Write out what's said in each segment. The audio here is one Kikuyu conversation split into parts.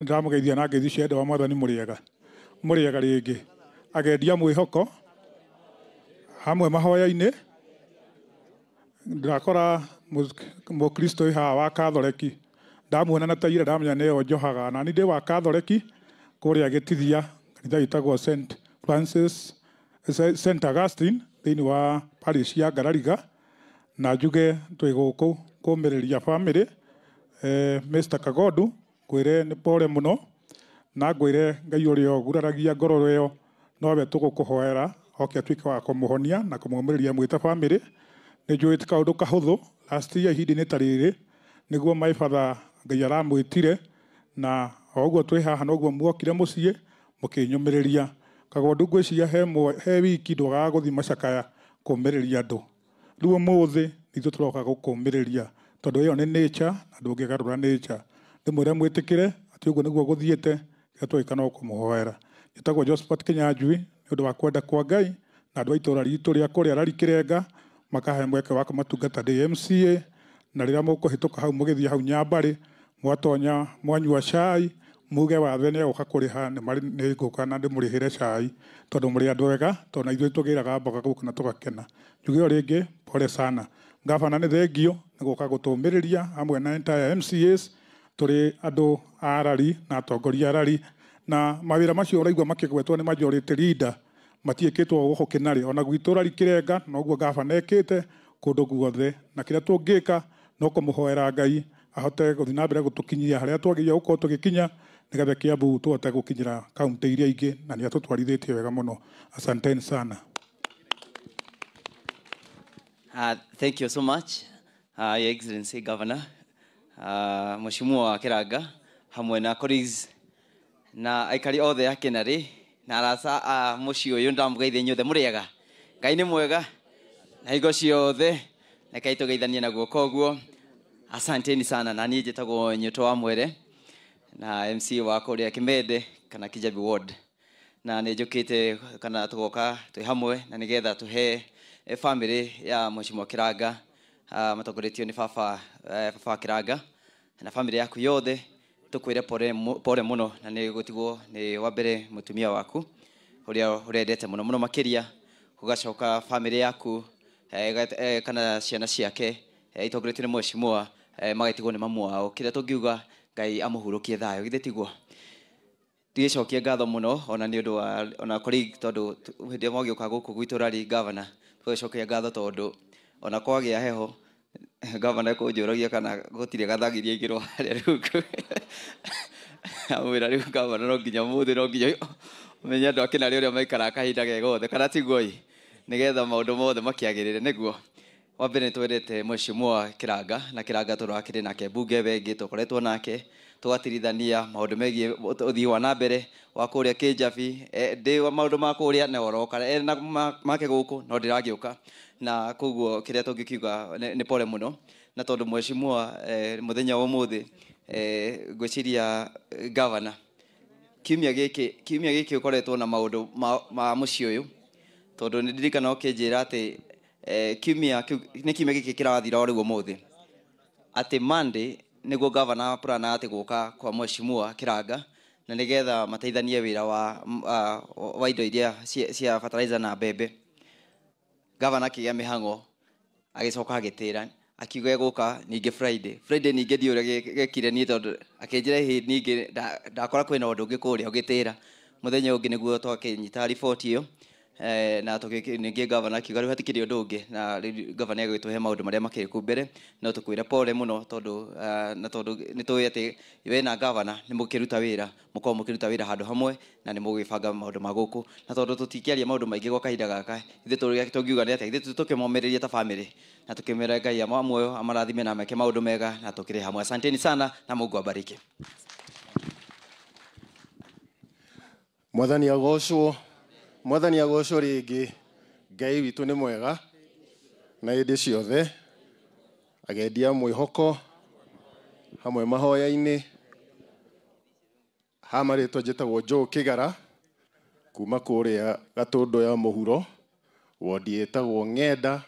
Ndĩramũgeithia na ngeithi cia wa mwathani. Mũrĩega, mũrĩega rĩngĩ. Agendia mwĩhoko hamwe mahoya-inĩ. Ndĩrakora mũkristo wĩ haha wa Katholeki, ndamuona na taira ndamenya nĩyo njohaga. Na niĩ ndĩ wa Katholeki kũrĩa Gĩtithia, kanitha wĩtagwo St Francis, St Augustine, thĩinĩ wa parish ya Ngarariga. Na njuge twĩ gũkũ kũmĩrĩria family. Mr Kagondu, ngwĩre nĩ pole mũno, na ngwĩre Ngai ũrĩa ũguraragia ngoro ĩyo nowe tũgũkũhoera oke atuĩke wa kũmũhonia na kũmũmĩrĩria mwĩta family. Nĩ njũĩ ti kaũndũ kahũthũ. Last year ihinda-inĩ ta rĩrĩ nĩguo my father Ngai aramwĩtire, na o ũguo twĩ haha noguo muokire mũciĩ mũkĩnyũmĩrĩria. Kagondu, ngwĩciria he wiki ndwagaga gũthiĩ macakaya kũmĩrĩria andũ. Rĩu ũmũthĩ nithuĩ tũroka gũkũmĩrĩria, tondũ ĩyo nĩ nature na ndũngĩgarũra nature. Ndĩmwĩre mwĩtĩkĩre atĩ ũguo nĩguo gũthiĩte, kĩrĩa twagĩka no kũmũhoera. Njĩtagwo Josephat Kĩnyanjui. Nĩ ũndũ wa kwenda kwa Ngai na andũ a itũũra ritũ rĩa kũrĩa Rari Kĩrenga makahe mweke wa kũmatungata ndĩ MCA. Na rĩrĩa mũkũhĩtũka hau mũgĩthiĩ hau Nyambarĩ, mwatonya mwanyua cai, muge wathe nĩ egũka kũrĩha, nĩ ngũka na ndĩmũrĩhĩre cai, tondũ mũrĩ andũ ega, tondũ na ithuĩ tũgĩraga mboga gũkũ na tũgakena. Njuge o rĩngĩ pole sana. Gavana, nĩ thengio nĩ gũka gũtũmĩrĩria hamwe na entire MCAs. Tũrĩ andũ a Rari na atongoria a Rari, na mawĩra macio ũraigua makĩgwetwo nĩ majority leader matiĩkĩtwo gũkũ Kĩnarĩ, ona gwitũ Rari Kĩrenga noguo gavana ekĩte kũndũ guothe. Na kĩrĩa tũngĩka no kũmũhoera Ngai ahote gũthiĩ na mbere gũtũkinyia harĩa twagĩrĩire gũkorwo tũgĩkinya, nĩgetha Kiambu tũhote gũkinyĩra kaunti iria ingĩ, na nĩ atũtwarithĩtie wega mũno. Asanteni sana. Thank you so much, Your Excellency Governor, Mheshimiwa Kiranga, hamwe na colleagues na aikari othe a Kĩnarĩ na arata a mũciĩ ũyũ. Ndamũgeithia inyuothe. Mũrĩega? Ngai nĩ mwega na hingo ciothe. Rekei tũgeithanie na guoko ũguo. Asanteni sana. Na niĩ njĩtagwo Nyũto wa Mwere na MC wa kũrĩa Kĩmende kana Kijabi Ward, na nĩ njũkĩte kana tũgoka twĩ hamwe na nĩgetha tũhe family ya Mheshimiwa Kiranga, matongoretio nĩ baba, baba wa Kiranga na family yaku yothe, tũkwĩre pole, pole mũno, na nĩ gũtigwo nĩ wa mbere mũtumia waku ũrĩa ũrendete mũno mũno makĩria, gũgacoka family yaku, kana ciana ciake, itongoretio nĩ mheshimiwa, magatigwo nĩ mamu wao. Kĩrĩa tũngiuga, Ngai amũhurũkie thayũ. Githĩ tiguo? Ndigĩcokia ngatho mũno ona nĩ ũndũ wa ona colleague, tondũ hĩndĩ ĩrĩa mwagĩũka gũkũ gwitũ Rari, governor, tũgĩcokia ngatho, tondũ ona kwagĩa heho governor kũnjũragia kana gũtirĩ gathagiri aigĩrwo harĩa rungu. Amwĩra rĩu governor, no nginya mũthĩ no nginya ũmenye andũ a Kĩnarĩ ũrĩa maikaraga kahinda ge gothe, kana tiguo ĩ, nĩgetha maũndũ mothe makĩagĩrĩre. Nĩguo wa mbere nĩ twendete Mheshimiwa Kiranga, na Kiranga tũrakĩrĩ nake mbunge wengĩ, tũkoretwo nake tũgatirithania maũndũ megiĩ ũthii wa na mbere wa kũrĩa Kĩnjabi. Ndĩ wa maũndũ ma kũrĩa na oroka na make gũkũ no ndĩragĩũka, na koguo kĩrĩa tũngĩkiuga nĩ pole mũno. Na tondũ Mheshimiwa, mũthenya wa ũmũthĩ, ngwĩciria, governor, kiumia gĩkĩ ũkoretwo na maũndũ ma mũciĩ ũyũ, tondũ nĩ ndirikana ũkĩnjĩra atĩ kiumia nĩ kiumia gĩkĩ kĩrathira o rĩu ũmũthĩ, atĩ Monday nĩguo governor plana atĩ gũka kwa Mheshimiwa Kiranga na nĩgetha mateithanie wĩra wa indo iria cia fertilizer na mbembe. Governor akĩgĩa mĩhang'o, agĩcoka agĩtĩra, akiuga egũka ningĩ Friday. Friday ningĩ ndiũ ũrĩa gekire niĩ, tondũ akĩnjĩra ĩhĩ ningĩ ndakora kwĩna ũndũ ũngĩ kũrĩa ũgĩtĩra. Mũthenya ũngĩ nĩguo twakĩnyita riboti ĩyo, na ningĩ governor akiuga rĩu hatikĩrĩ ũndũ ũngĩ, na rĩu governor agĩtũhe maũndũ marĩa makĩrĩ kũu mbere. No tũkwĩre pole mũno, tondũ na tondũ nĩ tũĩ atĩ we na governor nĩ mũkĩruta wĩra, mũkorwo mũkĩruta wĩra handũ hamwe na nĩ mũgĩbanga maũndũ ma gũkũ. Na tondũ tũtingĩaria maũndũ maingĩ gwa kahinda gaka, ithuĩ tũrĩa tũngiuga nĩ atĩ ithuĩ tũkĩmomĩrĩria ta family na tũkĩmwĩra Ngai ama muoyo, amarathime na ameke maũndũ mega, na tũkĩrĩ hamwe. Asanteni sana na Mungu abariki. Mwathani agocwo, Mwathani agocwo rĩngĩ. Ngai witũ nĩ mwega na hĩndĩ ciothe. Agendia mwĩhoko hamwe mahoya-inĩ. Ha marĩtwa njĩtagwo Joe Kĩgara kuma kũrĩa Gatũndũ ya mũhuro, wondi ĩtagwo Ng'enda,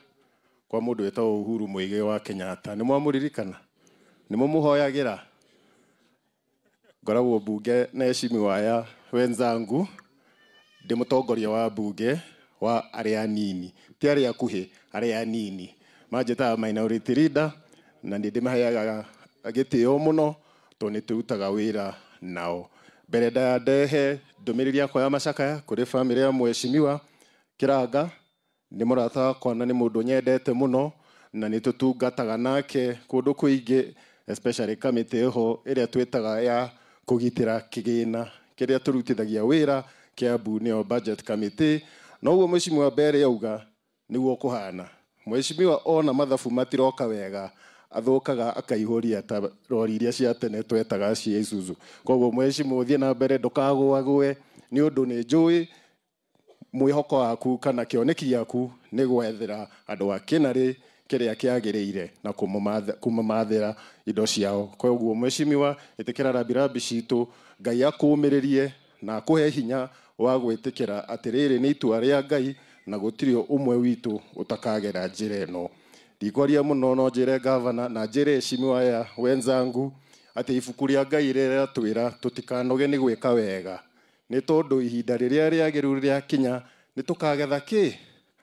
kwa mũndũ wĩtagwo Uhuru Muigai wa Kenyatta. Nĩ mwamũririkana? Nĩ mũmũhoyagĩra? Ngoragwo mbunge na heshimiwa aya wenzangu, ndĩ mũtongoria wa mbunge wa arĩa anini, ti arĩa akuhĩ, arĩa anini. Manjĩtaga minority leader na nĩ ndĩmaheaga gĩtĩo mũno tondũ nĩ tũrutaga wĩra nao. Mbere ndehe ndũmĩrĩri yakwa ya macakaya kũrĩ bamĩrĩ ya mheshimiwa Kĩranga, nĩ mũrata wakwa na nĩ mũndũ nyendete mũno na nĩ tũtungataga nake kũndũ kũingĩ, especially kamĩtĩ ĩho ĩrĩa twĩtaga ya kũgitĩra kĩgĩna kĩrĩa tũrutithagia wĩra Kiambu, nĩyo budget committee. Noguo mheshimiwa Mbere auga nĩguo kũhana. Mheshimiwa ona mathabu matiroka wega athũkaga akaihũria ta rori iria cia tene twetaga cia Isuzu. Koguo mheshimiwa ũthiĩ na mbere ndũkagũagũe nĩ ũndũ nĩ njũĩ mwĩhoko waku kana kĩoneki gĩaku nĩ gwethera andũ a Kĩnarĩ kĩrĩa kĩagĩrĩire na kũmamathĩra indo ciao. Koguo mheshimiwa ĩtĩkĩra rambirambi citũ, Ngai akũũmĩrĩrie na akũhe hinya wa gwĩtĩkĩra atĩ rĩrĩ nĩ itua rĩa Ngai na gũtirĩ ũmwe witũ ũtakagera njĩra ĩno. Ndikwaria mũno no njĩre gavana na njĩre heshimiwa aya wenzangu atĩ ibuku rĩa Ngai rĩratwĩra tũtikanoge nĩ gwĩka wega, nĩ tondũ ihinda rĩrĩa rĩagĩrĩru rĩakinya nĩ tũkagetha kĩ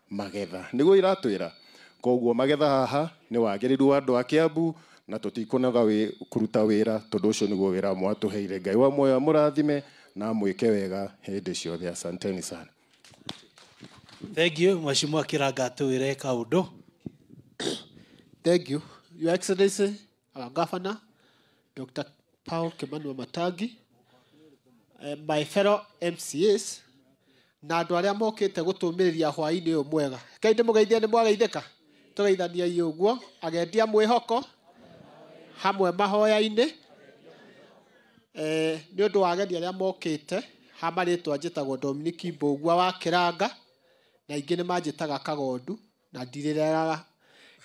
magetha, nĩguo iratwĩra. Koguo magetha haha nĩ wagĩrĩru wa andũ a Kiambu na tũtikũnoga kũruta wĩra tondũ ũcio nĩguo wĩra mwatũheire. Ngai wa muoyo amũrathime na amwĩke wega hĩndĩ ciothe. Asanteni sana. Thank you, Mheshimiwa Kĩranga atwĩre kaũndũ. Thank you. Your Excellency, our Governor, Dr. Paul Kimani Wamatangi, my fellow MCAs, na andũ arĩa mokĩte gũtũmĩrĩria hwaĩ-inĩ ũyũ mwega. Ngai ndĩmũgeithie nĩ mwageithĩka? Tũgeithaniai ũguo, agendia mwĩhoko hamwe mahoya-inĩ. Nĩ ũndũ wa ageni arĩa mokĩte, ha marĩtwa njĩtagwo Dominic Mbũgua wa Kĩranga, na ingĩ nĩ manjĩtaga Kagondu, na ndirĩreraga.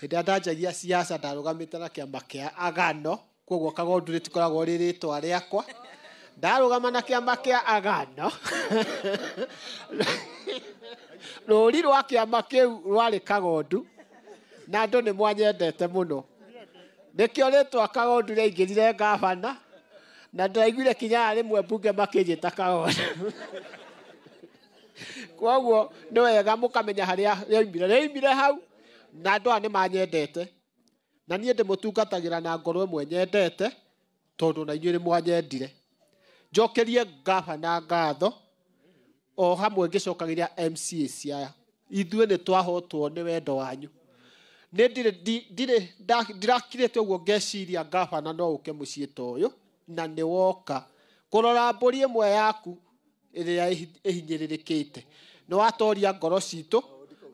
Hĩndĩ ĩrĩa ndanjagia siasa ndarũgamĩte na kĩama kĩa Agano, koguo Kagondu rĩtikoragwo rĩ rĩtwa rĩakwa. Ndarũgama na kĩama kĩa Agano. Rũri rwa kĩama kĩu rwarĩ Kagondu, na andũ nĩ mwanyendete mũno. Nĩkĩo rĩtwa Kagondu rĩaingĩrire gavana, na ndĩraiguire kinya rĩmwe mbunge makĩnjĩta Kagondu. Koguo nĩ wega mũkamenya harĩa rĩoimire. Rĩoimire hau, na andũ aya nĩ manyendete. Na niĩ ndĩmũtungatagĩra na ngoro ĩmwe nyendete, tondũ na inyuĩ nĩ mwanyendire. Njokerie gavana ngatho, o hamwe ngĩcokagĩria MCAs aya. Ithuĩ nĩ twahotwo nĩ wendo wanyu. Nĩ ndirakirĩte ũguo ngeciria gavana no ũke mũciĩ ta ũyũ, na nĩ woka kũrora mbũri ĩmwe yaku ĩrĩa ĩhinyĩrĩrĩkĩte. Nĩ watoria ngoro citũ,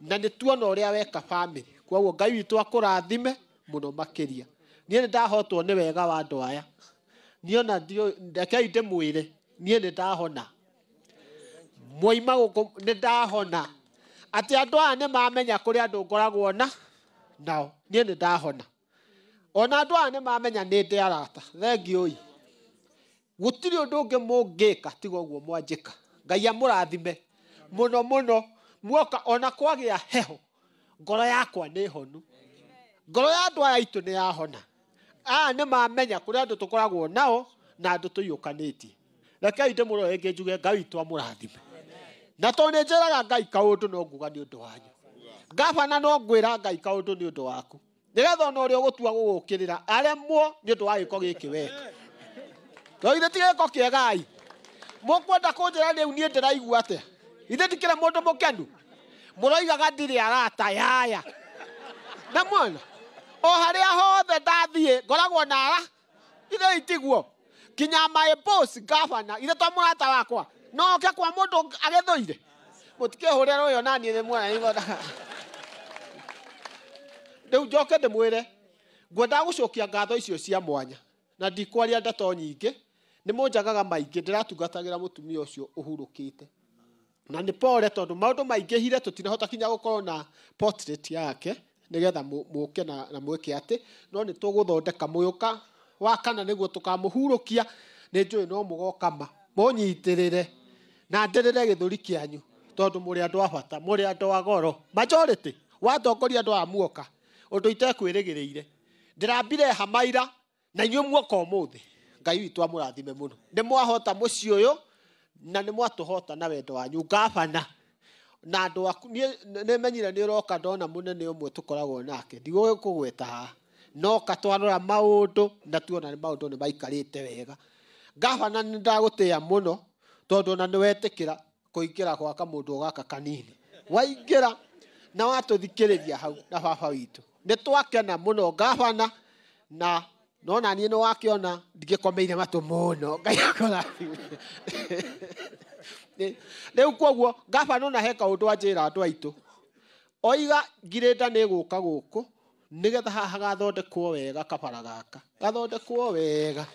na nĩ tuona ũrĩa weka family. Koguo Ngai witũ akũrathime mũno makĩria. Niĩ nĩ ndahotwo nĩ wega wa andũ aya. Niĩ ona rekei ndĩmwĩre, niĩ nĩ ndahona. Mwaima gũkũ nĩ ndahona. Atĩ andũ aya nĩ mamenya kũrĩa andũ ngoragwo na nao, niĩ nĩ ndahona. Ona andũ aya nĩ mamenya nĩ ndĩ arata. Thengiũi. Gũtirĩ ũndũ ũngĩ mũngĩka tiga ũguo mwanjĩka. Ngai amũrathime mũno mũno. Muoka ona kwagĩa heho, ngoro yakwa nĩ honu. Ngoro ya andũ aya aitũ nĩ yahona. Aya nĩ mamenya kũrĩa andũ tũkoragwo nao na andũ tũiyũkanĩtie. Rekei ndĩmũrore rĩngĩ njuge Ngai witũ amũrathime. Na tondũ nĩ njĩraga Ngai kaũndũ no nguga nĩ ũndũ wanyu. Gavana no ngwĩra Ngai kaũndũ nĩ ũndũ waku. Nĩgetha ona ũrĩa ũgũtua gũgũkĩrĩra aremwo nĩ ũndũ wa gĩko gĩkĩ weka. To ithe ti gĩko kĩega-ĩ. Mũkwenda kũnjĩra rĩu niĩ ndĩraigua atĩa? Ithe ndikĩrĩ mũndũ mũkenu. Mũroigaga ndirĩ arata yaya. Na mwana, o harĩa hothe ndathiĩ ngoragwo na ara. Ithe itiguo. Kinya my boss gavana, ithe to mũrata wakwa. No oke kwa mũndũ agĩthũire. Mũtikĩhũre rũyo na niĩ nĩ muona nĩ Rĩu njoke ndĩmwĩre, ngwendaga gũcokia ngatho icio cia mwanya na ndikwaria ndeto nyingĩ, nĩ mũnjagaga maingĩ, ndĩratungatagĩra mũtumia ũcio ũhurũkĩte. Na nĩ pore tondũ maũndũ maingĩhire tũtinahota kinya gũkorwo na portrait yake nĩgetha mũke na mwĩke atĩ, no nĩ tũgũthondeka mũyũka wa kana nĩguo tũkamũhurũkia, nĩ njũĩ no mũgoka ma mũnyitĩrĩre na ndĩrĩre gĩthũri kĩanyu tondũ mũrĩ andũ a bata, mũrĩ andũ a goro. Majority watongoria andũ a muoka ũndũ itekwĩrĩgĩrĩire. Ndĩrambire hamaira na inyuĩ muoka ũmũthĩ. Ngai witũ amũrathime mũno. Nĩ mwahota mũciĩ ũyũ na nĩ mwatũhota na wendo wanyu ngabana na andũ aku. Niĩ nĩ menyire nĩ ũroka ndona mũnene ũmwe tũkoragwo nake, ndigũgĩkũgweta haha, noka twarora maũndũ na tuona nĩ maũndũ nĩ maikarĩte wega. Ngabana nĩ ndagũtĩĩa mũno tondũ ona nĩ wetĩkĩra kũingĩra gwaka mũndũ gaka kanini, waingĩra na watũthikĩrĩria hau na baba witũ, nĩ twakena mũno ngabana, na nona niĩ nĩ wakĩona ndingĩkomeire matũ mũno. Ngai akũrathime. Rĩu koguo ngabana ona he kaũndũ anjĩra andũ aitũ, oiga ngirĩnda nĩ gũka gũkũ nĩgetha haha hagathondekwo wega, kabara gaka gathondekwo wega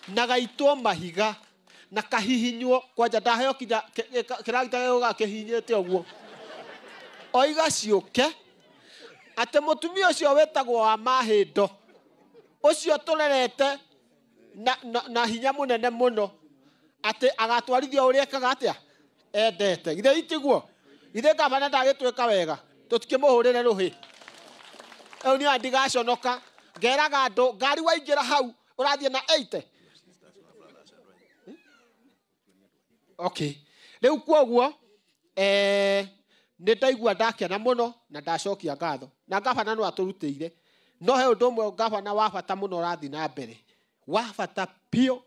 na gaitwo mahiga na kahihinywo kwanja ndaheo kinya kĩragita gĩgũka kĩhihinyĩte ũguo. Oiga ciũke atĩ mũtumia ũcio wĩtagwo wa Mahĩndo ũcio tũrerete na hinya mũnene mũno atĩ agatwarithia ũrĩa ekaga atĩa endete. Githĩ itiguo? Githĩ ngabana ndagĩtwĩka wega tũtikĩmũhũrĩre rũhĩ? Rĩu niĩ ndigaconoka ngeraga andũ ngari waingĩra hau ũrathiĩ na 80. Okay. Rĩu koguo nĩ ndaigua ndakena mũno na ndacokia ngatho na ngabana no atũrutĩire. No he ũndũ ũmwe ngabana wa bata mũno ũrathiĩ na mbere, wa bata biũ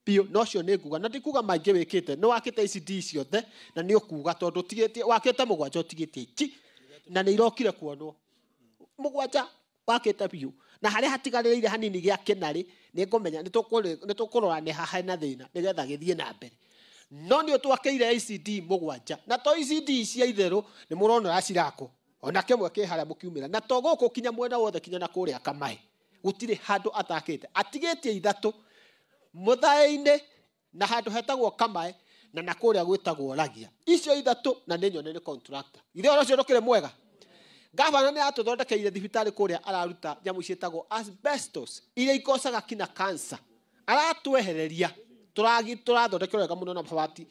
biũ, na ũcio nĩ nguga na ndikuga maingĩ wĩkĩte, nĩ wakĩte ICD ciothe na nĩ ũkuga tondũ ũtigĩtie wakĩte mũgwanja ũtigĩtie iki na nĩ irokire kuonwo mũgwanja wakĩte biũ, na harĩa hatigarĩrĩire hanini gĩa kĩnarĩ nĩ ngũmenya nĩ tũkũrora nĩ haha na thĩna nĩgetha gĩthiĩ na mbere. No nĩ ũtwakĩire ICD mũgwanja na to ICD cia itherũ nĩ mũrona ũrĩa cirakwo, ona kĩmwe kĩ harĩa mũkiumĩra, na to gũkũ kinya mwena wothe kinya na kũrĩa Kamaĩ gũtirĩ handũ atakĩte, atigĩtie ithatũ Mũthaĩ-inĩ na handũ hetagwo Kamaĩ na kũrĩa gwĩtagwo Ragia, icio ithatũ na nĩ nyone nĩ contractor. Ithe ũhoro ũcio ndũkĩrĩ mwega? Ngabana nĩ atũthondekeire thibitarĩ kũrĩa araruta nyamũ ciĩtagwo asbestos iria ikocaga kinya cancer, aratwehereria tũrathondekerwo wega mũno na mabati.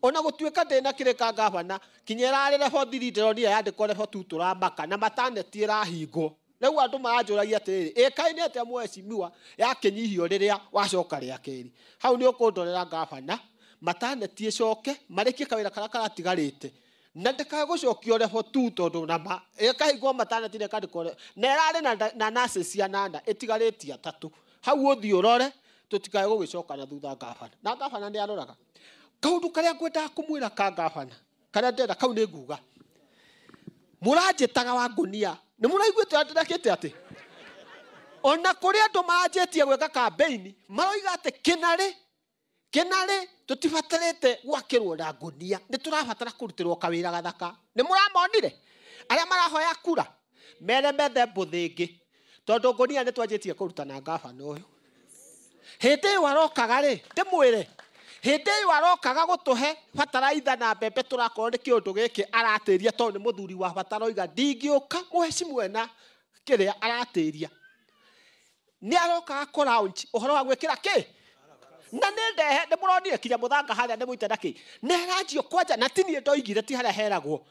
Ona gũtuĩka ndĩna kĩrĩka ngabana kinya ĩrarĩ level 3 ndĩronire yandĩkwo level 2 tũramaka na mataneti ĩrahingwo. Rĩu andũ maranjũragia atĩrĩrĩ, ĩkaine atĩa mheshimiwa yakĩnyihio rĩrĩa wacoka rĩa kerĩ? Hau nĩ ũkũndorera ngabana mataneti ĩcoke marĩkie kawĩra karĩa karatigarĩte na ndĩkae gũcokio level 2 tondũ nama ĩkahingwo mataneti na ĩkandĩkwo na ĩrarĩ na nurses anana ĩtigarĩtie atatũ. Hau ũthiĩ ũrore tũtikae gũgĩcoka na thutha ngabana. Na ngabana nĩ aroraga kaũndũ karĩa ngwendaga kũmwĩra ka ngabana karĩa ndĩrenda kau nĩ nguga mũranjĩtaga wa ngũnia nĩ mũraiguĩte ndĩrekĩte atĩ ona kũrĩ andũ maranjĩtie gwĩka campaign maroiga atĩ kĩnarĩ tũtibatarĩte gwakĩrwo na ngũnia, nĩ tũrabatara kũrutĩrwo kawĩra gathaka. Nĩ mũramonire arĩa marahoya kura mere methe mbũthĩ ĩngĩ tondũ ngũnia nĩ twanjĩtie kũruta na ngabana ũyũ. Hĩndĩ ĩyo arokaga rĩ, ndĩmwĩre hĩndĩ ĩyo arokaga gũtũhe bataraitha na mbembe tũrakorwo nĩ kĩũndũ gĩkĩ aratĩria tondũ nĩ mũthuri wa bata aroiga ndingĩũka mũhecimwe na kĩrĩa aratĩria. Nĩ arokaga kũ launch ũhoro wa gwĩkĩra kĩ na nĩ ndehe nĩ mũronire kinya mũthanga harĩa nĩ mũite na kĩ nĩ aranjio kwanja na ti niĩ ndoigire ti harĩa heragwo.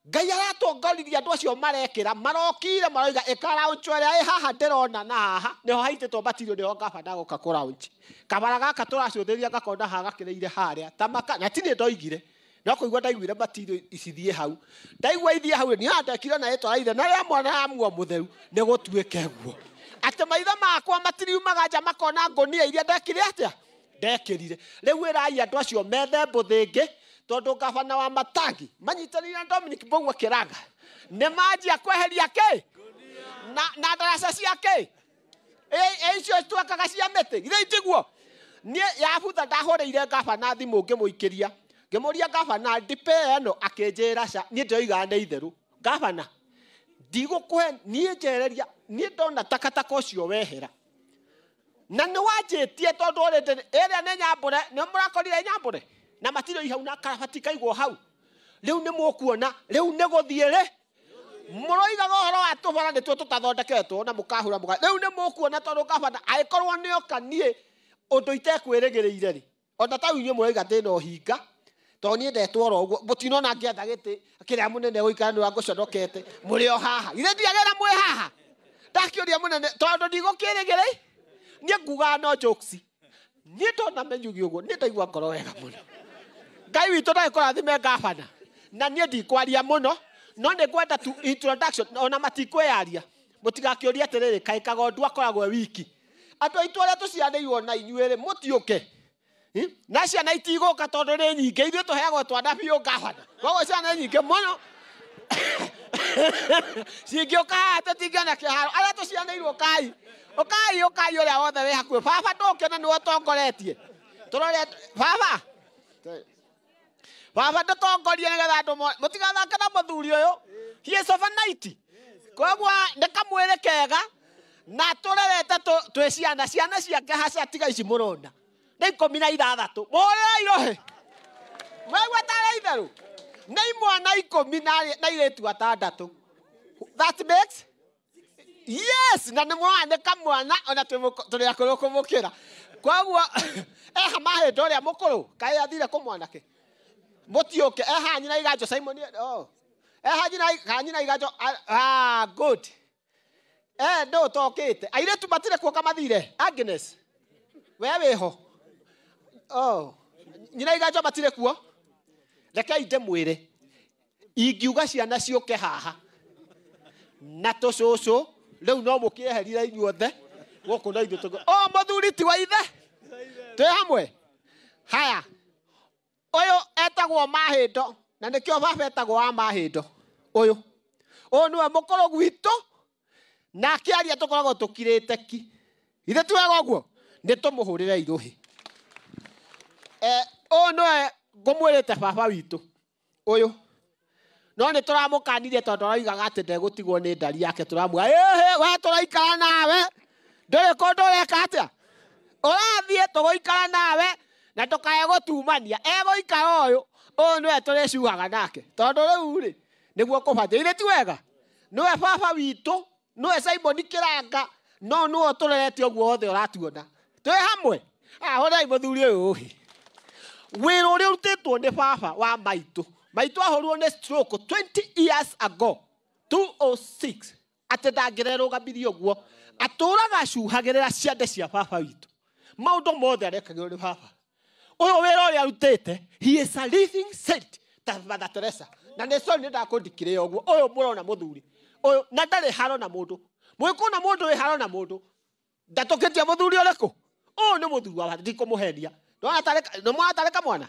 Ngai aratongoririe andũ acio marekĩra marokire maroiga ĩka launch ĩrĩa ĩ haha ndĩrona na haha nĩho haitĩtwo matirio nĩho ngabana gũka kũ launch. Kabara gaka tũracũthĩrĩria gakona haha gakĩrĩire harĩa ta maka na ti niĩ ndoigire no kũigua ndaiguire matirio icithiĩ hau ndaigua ithiĩ hau nĩ ndekire na ĩtwara ithe na rĩa mwana ya muo mũtheru nĩ gũtuĩke guo atĩ maitho makwa matiriumaga nja makona ngũnia iria ndekire atĩa ndekĩrire. Rĩu ĩrai andũ acio methe mbũthĩ ĩngĩ tondũ ngabana wa Matangi manyitanĩire na Dominic Mbũgua Kĩranga nĩ manjia kweheria kĩ na ndaraca cia kĩ icio twakaga cia mĩtĩ githĩ itiguo? Niĩ yabutha ndahũrĩire ngabana thimũ ngĩmũikĩria ngĩmũria ngabana ndipe ĩno akĩnjĩra ca niĩ ndĩroigaga nĩ itherũ ngabana ndigũkũhe niĩ njereria niĩ ndona takataka ũcio wehera na nĩ wanjĩtie tondũ already ĩrĩa nĩ nyambũre nĩ mũrakorire nyambũre na matirĩ hau na karabati kaigwo hau rĩu nĩ mũkuona rĩu nĩ gũthiĩ rĩ mũroigaga ũhoro wa tũbara nĩtuo tũtathondeketwo na mũkahũra mũga rĩu nĩ mũkuona tondũ ngabana angĩkorwo nĩoka niĩ ũndũ itekwĩrĩgĩrĩire rĩ ona ta inyuĩ mũroiga ndĩna ũhinga tondũ niĩ ndetwo oro ũguo mũtinona ngĩetha gĩtĩ kĩrĩa mũnene gũikara nĩ wangũconokete mũrĩ o haha githĩ ndiagĩra mwĩ haha ndakĩũria mũnene tondũ ndigũkĩrĩgĩrĩ niĩ ngugaga no jokes. Niĩ ndona menyugi ũguo niĩ ndaigua ngoro wega mũno. Ngai witũ ndagĩkũrathime gavana. Na niĩ ndikwaria mũno, no nĩ ngwenda tu introduction, ona matikwĩyaria. Mũtigakĩũrie atĩrĩrĩ, kaĩ Kagondu akoragwo e wiki. Andũ aitũ arĩa tũciarĩirwo na inyuĩ rĩ, mũtiũke. Na ciana itigũka tondũ nĩ nyingĩ, ithuĩ tũheagwo twana biũ gavana. Koguo ciana nĩ nyingĩ mũno. Cingĩũka haha tũtingĩona kĩharo. Arĩa tũciarĩirwo ũkai. Ũkai, ũkai ũrĩa wothe wĩ hakuhĩ. Baba ndũke na nĩwe ũtongoretie. Tũrore baba. Baba ndũtongorie nĩgetha andũ mũtigathake na mũthuri ũyũ. He is over 90. Koguo nĩ kamwĩrĩ kega na tũrerete twĩ ciana, ciana ciake haca tiga ici mũrona. Nĩ 16. Mũhũrĩre irohe. Mwaigua tarĩ itherũ. Nĩ imwana 10 na airĩtu 6. That makes yes, na nĩ mwana nĩ kamwana ona tũrĩ akũrũ kũmũkĩra. Koguo eha mahĩndĩ ũrĩa mũkũrũ kaĩ athire kũ mwanake. Mũtiũke eha nyina iganjo Simon oh. Eha nyina ka nyina iganjo good. Ndũ ũtokĩte. Airĩtu matirĩ kuoka mathire. Agnes. We wĩho. Oh. Nyina iganjo matirĩ kuo. Rekei ndĩmwĩre. Ingiuga ciana ciũke haha. Na tũcũcũ rĩu no mũkĩeherire inyuothe. Gũkũ no ithuĩ tũngĩ. Oh, mũthuri ti wa ithe. Twĩ hamwe. Haya. Ũyũ etagwo Mahĩndo na nĩkĩo baba etagwo wa Mahĩndo. Ũyũ. Ũyũ nĩwe mũkũrũ gwitũ. Na akĩaria tũkoragwo tũkirĩte ki. Ithe ti wega ũguo? Nĩ tũmũhũrĩre irũhĩ. Ũyũ nĩwe ngũmwĩrĩte baba witũ. Ũyũ. No nĩ tũramũkanirie tondũ aroigaga atĩ ndegũtigwo nĩ ndari yake. Tũramwĩra, ĩhĩ, we tũraikara nawe. Ndũrĩ kũndũ ũreka atĩa? Ũrathiĩ tũgũikara nawe na ndũkae gũtumania. Egũikara ũyũ. Ũyũ nĩwe tũrĩcuhaga nake. Tondũ rĩu rĩ, nĩguo kũbatiĩ. Ithe ti wega? Nĩwe baba witũ, nĩwe Simon Kĩranga, no nĩwe ũtũrerete ũguo wothe ũratuona. Twĩ hamwe? Hũrai mũthuri ũyũ ũhĩ. Wĩra ũrĩa ũrutĩtwo nĩ baba wa maitũ. Maitũ ahũrirwo nĩ stroke 20 years ago, 206. Atĩ ndangĩrerũgamirie ũguo. Atũraga acuhagĩrĩra ciande cia baba witũ. Maũndũ mothe arekagĩrwo nĩ baba. Ũyũ wĩra ũrĩa arutĩte, he is a living saint ta Mother Teresa. Na nĩ sorry nĩ ndakũndikire ũguo. Ũyũ mũrona mũthuri. Ũyũ na ndarĩ haro na mũndũ. Mũgĩkona mũndũ wĩ haro na mũndũ. Ndatũkĩtie mũthuri ũrĩkũ? Ũyũ nĩ mũthuri wa ndikũmũhenia. Nĩ mwana tarĩ kamwana?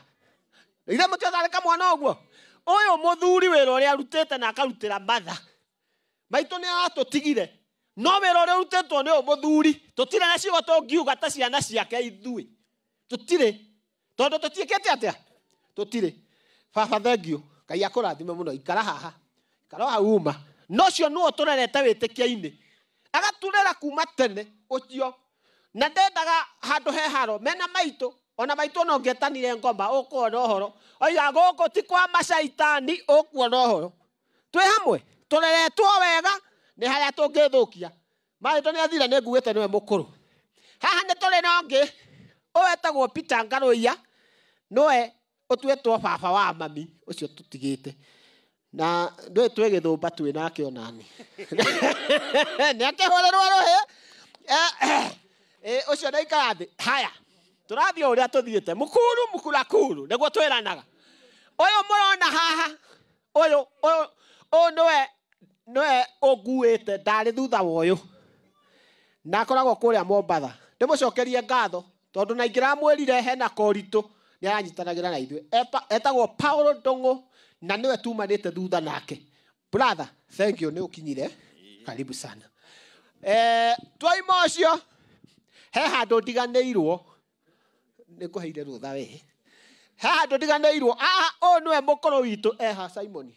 Ithe mũtio tarĩ kamwana ũguo? Ũyũ mũthuri wĩra ũrĩa arutĩte na akarutĩra matha. Maitũ nĩ aratũtigire. No wĩra ũrĩa ũrutĩtwo nĩ ũyũ mũthuri. Tũtirĩ na ciugo tũngiuga ta ciana ciake ithuĩ. Tũtirĩ. Tondũ tũtiĩkĩte atĩa? Tũtirĩ. Baba thengiũ. Ngai akũrathime mũno. Ikara haha. Ikara hau uma. No ũcio nĩwe ũtũrerete wĩtĩkia-inĩ. Agaturera kuma tene ũcio. Na ndendaga handũ he haro mena maitũ. Ona maitũ no ngetanire ngoma ũkuona ũhoro. Oiga gũkũ ti kwa macaitani ũkuona ũhoro. Twĩ hamwe. Tũreretwo wega nĩ harĩa tũngĩthũkia. Maitũ nĩ athire nĩ nguĩte nĩwe mũkũrũ. Haha nĩ tũrĩ na ũngĩ. Ũyũ etagwo Peter Ngarũiya. Nĩwe ũtuĩtwo baba wa mami ũcio tũtigĩte. Na ndũĩ twĩ gĩthũmba twĩ nake onani. Nĩ akĩhũrĩrwo rũhĩ. Ũcio ndaikara thĩ. Haya. Tũrathiĩ o ũrĩa tũthiĩte. Mũkuru mũkurakuru nĩguo twĩranaga. Ũyũ mũrona haha. Ũyũ, ũyũ, ũyũ nĩwe ũnguĩte ndarĩ thutha wa ũyũ. Na akoragwo kũrĩa Mombatha. Ndĩmũcokerie ngatho tondũ na ingĩramwĩrire hena koritũ nĩ aranyitanagĩra na ithuĩ. Etagwo Paulo Ndung'u na nĩwe tumanĩte thutha nake. Brother, thank you nĩ ũkinyire. Karibu sana. Twaima ũcio he handũ ndiganĩirwo. Nĩ ngũheire rũtha we. He handũ ndiganĩirwo. Ũyũ nĩwe mũkũrũ witũ eha Simon.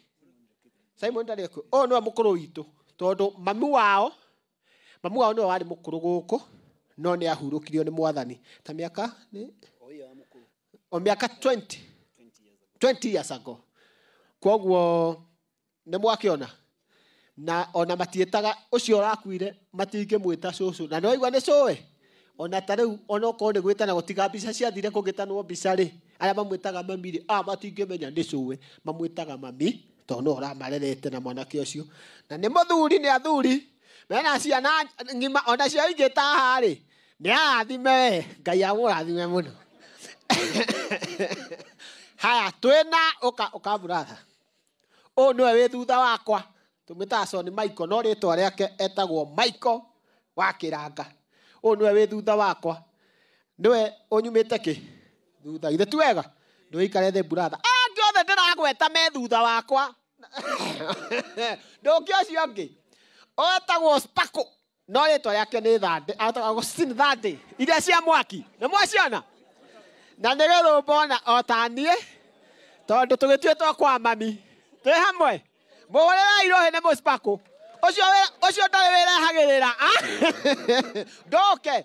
Simon ndarĩ kuo. Ũyũ nĩwe mũkũrũ witũ tondũ mami wao nĩwe warĩ mũkũrũ gũkũ no nĩ ahurũkirio nĩ mwathani ta mĩaka nĩ o mĩaka 20 years ago. Kwoguo nĩ mwakĩona na ona matiĩtaga ũcio ũrakuire matingĩmwĩta cũcũ na nĩ waigua nĩ cũĩ ona ta rĩu ona okorwo nĩ gwĩtana gũtiga mbica ciathire kũngĩtanwo mbica rĩ arĩa mamwĩtaga mami rĩ matingĩmenya nĩ cũĩ mamwĩtaga mami tondũ nĩwe ũramarerete na mwanake ũcio na nĩ mũthuri nĩ athuri mena ciana ng'ima ona cio ingĩ ta haha rĩ Nĩ arathime we, Ngai amũrathime mũno. Haya, twĩna ũka ũka brother. Ũyũ nĩwe wĩ thutha wakwa. Tũmwĩtaga Son Michael, no rĩtwa rĩake etagwo Michael wa Kĩranga. Ũyũ nĩwe wĩ thutha wakwa. Nĩwe ũnyumĩte kĩ? Thutha. Githĩ ti wega? Ndũikare thĩ brother. Angĩ othe ndĩragweta me thutha wakwa. Ndũngĩ ũcio ũngĩ. Ũyũ etagwo Sparkle. No rĩtwa rĩake nĩ Thande. Etagwo Agostine Thande. Iria cia mwaki. Nĩ mwaciona? Na nĩ gĩthũmba ona o ta niĩ. Tondũ tũgĩtuĩtwo kwa mami. Twĩ hamwe. Mũhũrĩrei rũhĩ nĩ mũsparkle. Ũcio ũcio ndarĩ wĩrehagĩrĩra. Ndũke.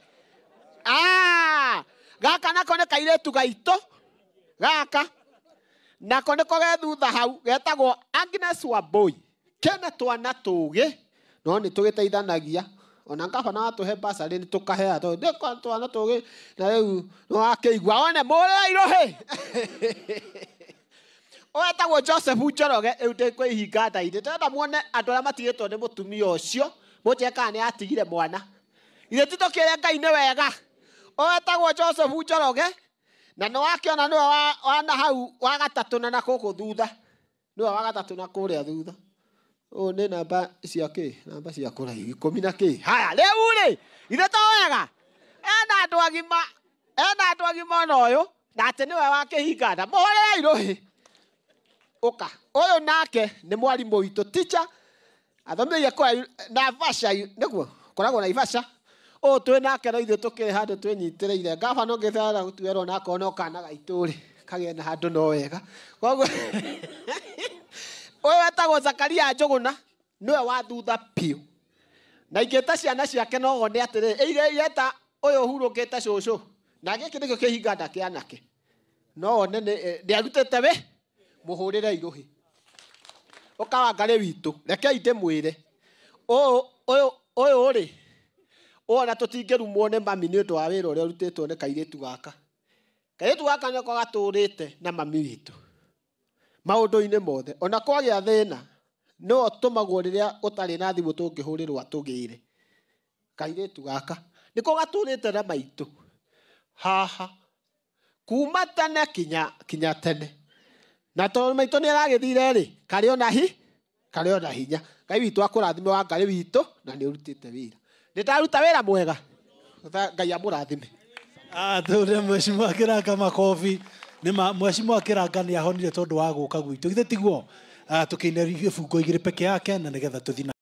Gaka nako nĩ kairĩtu gaitũ. Gaka. Nako nĩko ge thutha hau getagwo Agnes Wambui. Kena twana tũgĩ no nĩ tũgĩteithanagia. Ona ngabana watũhe basarĩ nĩ tũkahea tondũ nĩ twana tũgĩ na rĩu nĩ wakĩigua one mũhũrĩrei rũhĩ. Ũyũ etagwo Joseph Njoroge, rĩu ndĩkwĩhinga nda-inĩ. Ndĩrenda muone andũ arĩa matigĩtwo nĩ mũtumia ũcio, mũnjĩre kana nĩ atigire mwana. Ithuĩ ti tũkĩre Ngai nĩ wega. Ũyũ etagwo Joseph Njoroge, na nĩ wakĩona nĩwe wa na hau wa gatatũ na gũkũ thutha. Nĩwe wa gatatũ na kũrĩa thutha. Ũyũ nĩ namba cia kĩ? Namba cia kũraihu, ikũmi na kĩ? Haya, rĩu rĩ, ithuĩ to wega. Ena andũ agima, ena andũ agima ona ũyũ, na atĩ nĩwe wa kĩhinga nda. Mũhũrĩrei rũhĩ. Ũka. Ũyũ nake nĩ mwarimũ witũ, teacher, athomirie kũrĩa Naivasha, nĩguo? Koragwo Naivasha. Ũyũ twĩ nake no ithuĩ tũkĩrĩ handũ twĩnyitĩrĩire. Ngabana ũngĩtara gũtuĩrwo na akorwo no kana gaitũ rĩ, kagĩe na handũ no wega. Koguo ũyũ etagwo Zakaria Njũgũna, nĩwe wa thutha biũ. Na ingĩta ciana ciake no wone atĩrĩrĩ, iria ireta ũyũ ũhurũkĩte cũcũ, na gĩkĩ nĩkĩo kĩhinga nda kĩa anake. No wone nĩ arutĩte wĩ, mũhũrĩre irũhĩ. Ũka Wangarĩ witũ, rekei ndĩmwĩre. Ũyũ rĩ, ona tũtingĩrumwo nĩ mami nĩ ũndũ wa wĩra ũrĩa ũrutĩtwo nĩ kairĩtu gaka. Kairĩtu gaka nĩko gatũrĩte na mami witũ. Maũndũ-inĩ mothe, ona kwagĩa thĩna, no tũmagwo rĩrĩa ũtarĩ na thimũ tũngĩhũrĩrwo atũgĩre. Kairĩtu gaka nĩko gatũrĩte na maitũ haha kuma tene kinya tene. Na tondũ maitũ nĩ aragĩthire rĩ, karĩ ona hi, karĩ ona hinya. Ngai witũ akũrathime Wangarĩ witũ na nĩ ũrutĩte wĩra. Nĩ ndaruta wĩra mwega. Ngai amũrathime. Tũre Mheshimiwa Kĩranga makobi. Nĩ ma Mheshimiwa Kĩranga nĩ ahonire tondũ wa gũka gwitũ. Githĩ tiguo? Tũkĩine ibungo igĩrĩ peke yake na nĩgetha tũthiĩ na